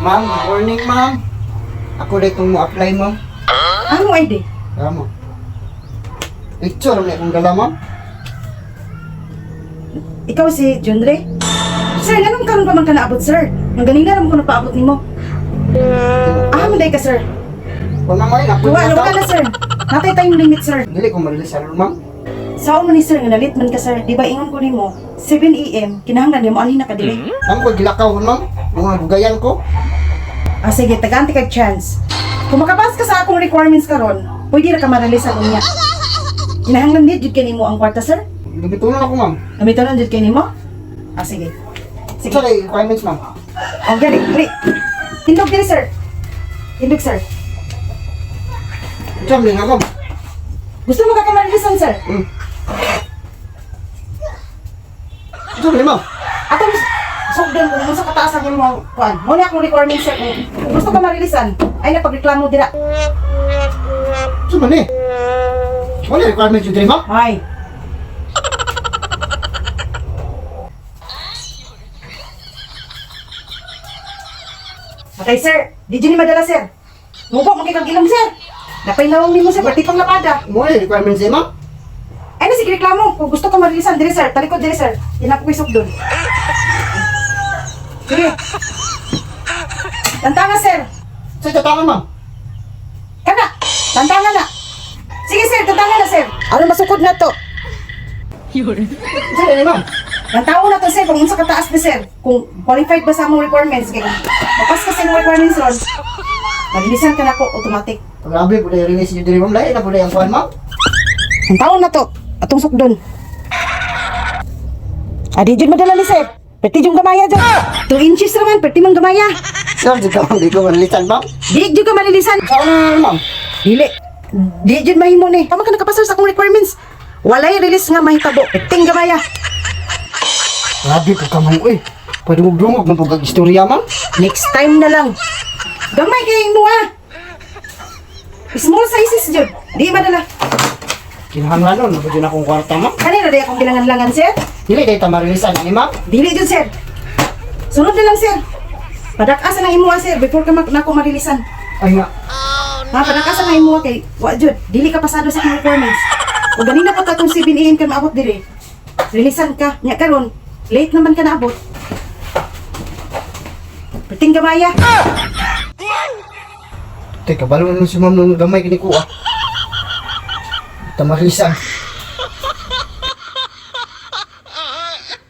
Ma'am, good morning, ma'am. Ako dito mo apply, ma'am. Ano ID? Tama. Picture na akong dala, ma'am. Ikaw si Junre? Sir, nganong karon pa man ka naabot, sir? Nang ganina ra man ko napaabot nimo. Ah, manday ka, sir. Kung ma'am ay, napoy Duwa, luwa na, sir. Natay tayong limit, sir. Dili ko marilis sa ma'am. Sao man ni sir nga nalit man ka, sir. Di ba ingon ko nimo 7 AM kinahanglan nimo anhi na ka diri. Ma'am, ko gilakaw, ma'am. Mga dugayan ko. Ah, sige, tagaan kag chance. Kung makapass ka sa akong requirements karon, pwede ra ka maralisan unya. Kinahanglan ni jud kay nimo ang kwarta, sir. Gamiton ako, ma'am. Gamiton jud kay nimo? Ah, sige. Sige. Sa requirements, ma'am. Oh, gani, dali. Tindog diri, sir. Tindog, sir. Sa nga, ma'am. Gusto mo ka kamarilisan, sir? Sa ma'am. Atong sugdan kung unsa kataas ang imong kuan. Mo na akong requirements, sir. Kung gusto ka marilisan, ay na pagreklamo dira. Sa man eh. Wala requirements yung diri, ma'am. Ay. Patay, sir. Di dyan ni madala, sir. Mubo, makikag-ilong, sir. Napay nawang nimo, sir. Pati pang lapada. Wala requirements eh, ma'am. Ay, na, sige, reklamo. Kung gusto ka marilisan, dire, sir. Talikod, dire, sir. Yan ako isok dun. Sige. Tantanga, sir. Sa tatangan, ma'am. Kana. Tantanga na. Sige, sir. Tantanga na, sir. Ano masukod na to? Sa ni, ma'am. Tantao na to, sir, kung unsa kataas ni sir. Kung qualified ba sa among requirements. Kaya kung mapas ka sa imong requirements ron, malilisan ka na ko automatic. Grabe, po na release yung diri, ma'am. Lahi na po na yung kuhan, ma'am. Tantao na to. Atong sukdon. Adi jud madala ni sir. Perti jud gamaya jud. 2 inches raman, perti mang gamaya. Sir, di ka, ma'am. Di ko marilisan, ma'am. Di jud ka malilisan. Sa na, ma'am. Dili. Di jud mahimo ni. Tama ka nakapasar sa akong requirements. Walay release nga mahitabo. Perting gamaya. Grabe ko ka, ma'am. Uy, pwede mo dungog ng pagkag-istorya, ma'am. Next time na lang. Gamay kay mo ah. Small sizes jud. Di madala. Kinahanglan nun, nabudyo na akong kwarta, ma'am. Kanina di akong gilangan-langan, sir. Dili kay ta marilisan, ani, ma'am. Dili jud, sir. Sunod na lang, sir. Padak-asa na imo, ah, sir, before ka nako marilisan. Ay nga. Ha, padak-asa na imo ah, kay wa jud. Dili ka pasado sa akong requirements. Ug ganina pa ta tong 7 AM ka maabot diri. Rilisan ka. Nya karon, late naman ka naabot. Perting gamaya. Teka, balo na nun si ma'am nung gamay kini ko, ah. Ta marilisan.